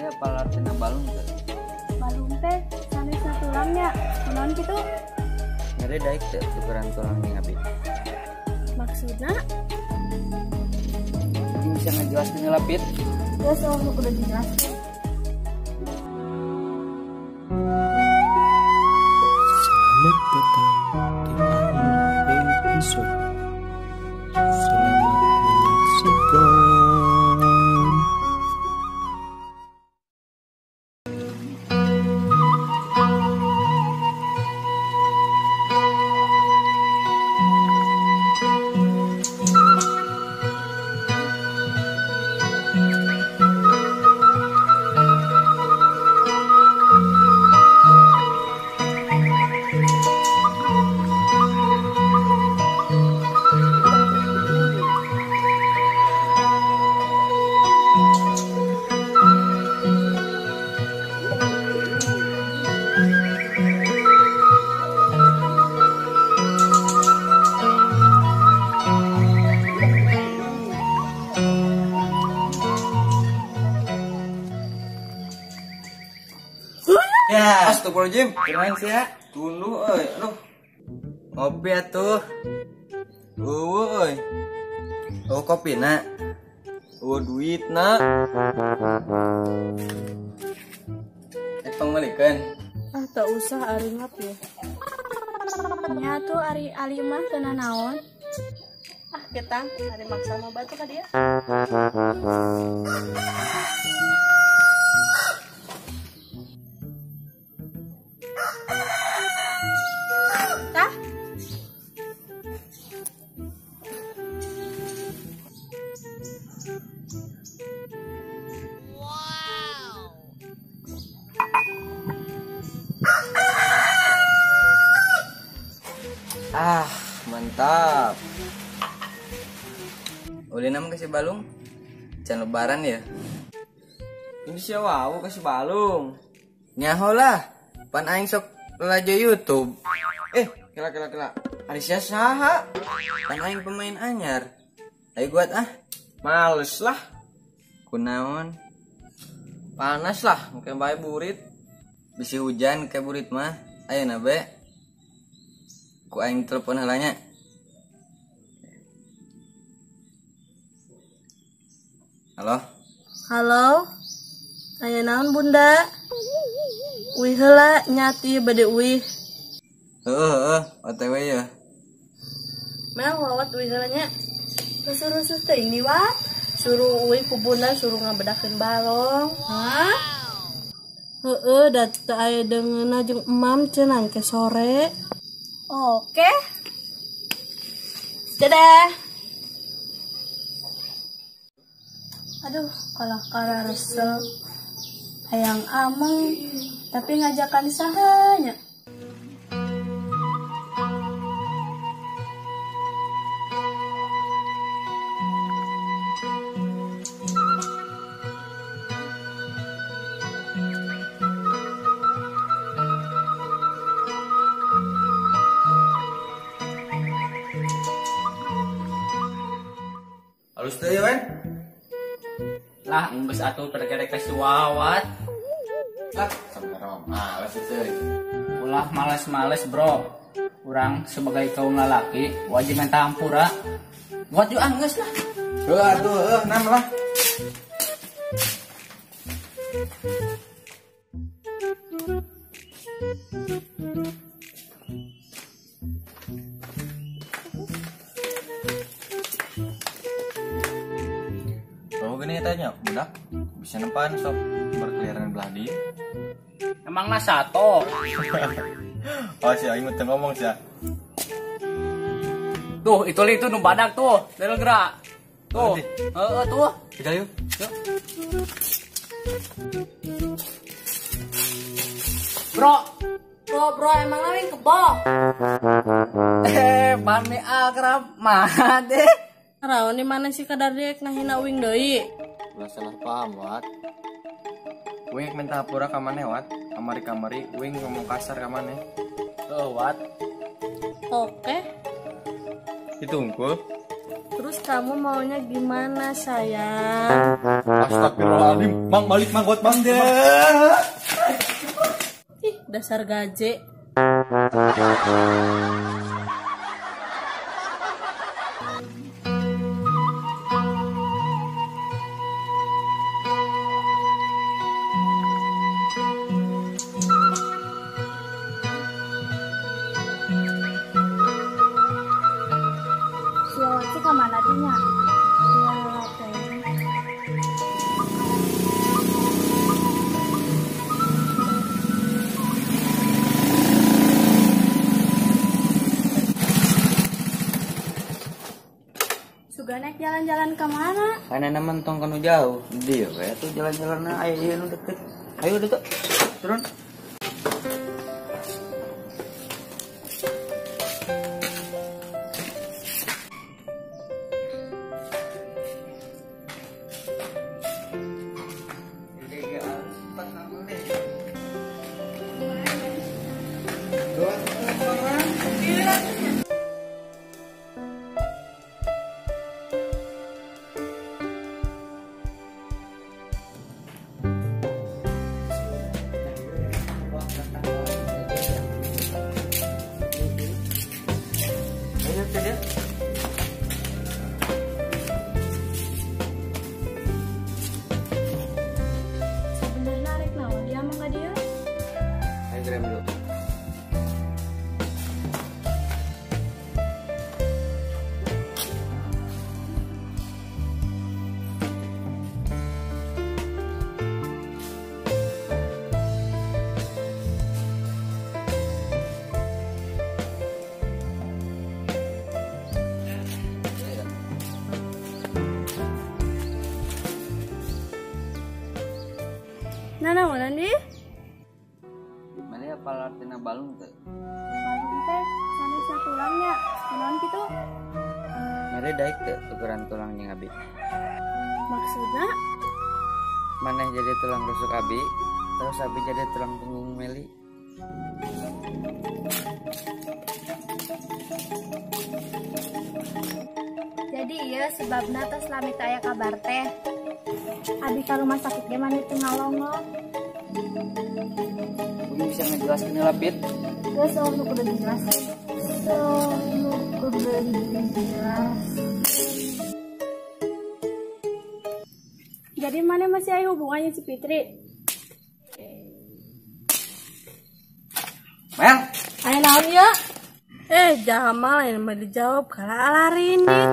Mana apal artina balung teh? Balung teh sanesna tulangnya. Kunaon kitu? Nyeri daek teh tukeran tulang jeung abi. Maksudna? Ini bisa ngejelaskeun heula, Pit. Geus oh nu kudu dijelaskeun. Selamat datang di akhir episode. Selamat menyaksikan. Ya, astagfirullahaladzim. Keren sih ya. Tunduh euy. Aduh. Ngopi atuh. Eueuh euy. Oh kopi na. Oh duit na. Pangbelikeun. Ah, tak usah ari ngap ya. Nya tuh ari ali mah teu nanaon. Ah, ketang ari maksa mah batu ka dia. Tah? Wow. Ah, mantap. Ulin nama kasih balung. Can lebaran ya. Ini siapa wow, kasih balung. Nyaho lah. Pan aing sok lelajo YouTube. Kela kela kela. Ari sia saha? Pan aing pemain anyar. Ayo buat ah. Males lah. Kunaon? Panas lah, mungkin bae burit. Bisi hujan ke burit mah. Ayo na be. Ku aing telepon heula nya. Halo? Halo? Aya naon Bunda? Uih heula nyati bade uih. Heeh heeh, OTW ya. Mah wawat uih heula nya. Rusuh-rusuh teuing di wat. Suruh uih ku Bunda suruh ngabedakeun balong. Hah? Heeh, da teu aya deungeunna jeung emam cenah ke sore. Oke. Dadah. Aduh, kalah kara resel. Hayang ameng, tapi ngajakan sahanya. Halus teh ya, Wen? Lah, geus atuh pergerek ka si Wawat. Lah, sampe males itu. Ulah males-males, bro. Urang sebagai kaum lalaki wajib minta hampura. Buat yuk ah, geus lah. Heuh atuh, heuh nam lah. Oh gini tanya, budak bisa nempan sok berkeliaran belah di. Emang na sato. Oh si aing teu ngomong sia. Tuh, itu li itu nu badak tuh, del gerak. Tuh. Heeh tuh. Kita yuk. Bro, bro, bro emang lawing kebo. Pane akrab mah deh. Rawan di mana sih kadar dek nahina uing deui. Ulah salah paham, Wat. Uing minta hapura ka maneh, Wat. Kamari-kamari uing ngomong kasar ka maneh. Heuh, Wat. Oke. Itu unggul. Terus kamu maunya gimana sayang? Astagfirullahaladzim, mang balik mang buat mang deh. Ih, dasar gaje. Kemana dinya? Ya, teh. Suga naik jalan-jalan kemana? Karena mentong kanu jauh. Dia we tuh jalan-jalanna aya ieu nu deket. Ayo deket. Turun. Sebenarnya rek naon dia mah ka dieu? Ayo grab dulu. Nah, naonan di? Mana apal artina balung teh? Balung teh sanesna tulangnya. Kunaon kitu? Mere daek teh tukeran tulang jeung abi. Maksudna? Maneh jadi tulang rusuk abi, terus abi jadi tulang punggung Meli. Jadi iya sebabna tos lami teu aya kabar teh. Abi ka rumah sakit ge mani teu ngalongok. Bumi bisa ngejelaskeun heula Pit. Geus eueuh nu kudu dijelasin. Nu kudu dijelasin. Jadi mana masih aya hubungannya si Fitri? Mel, Aya naon ya? Jamal yang mau dijawab kalah alarin nih.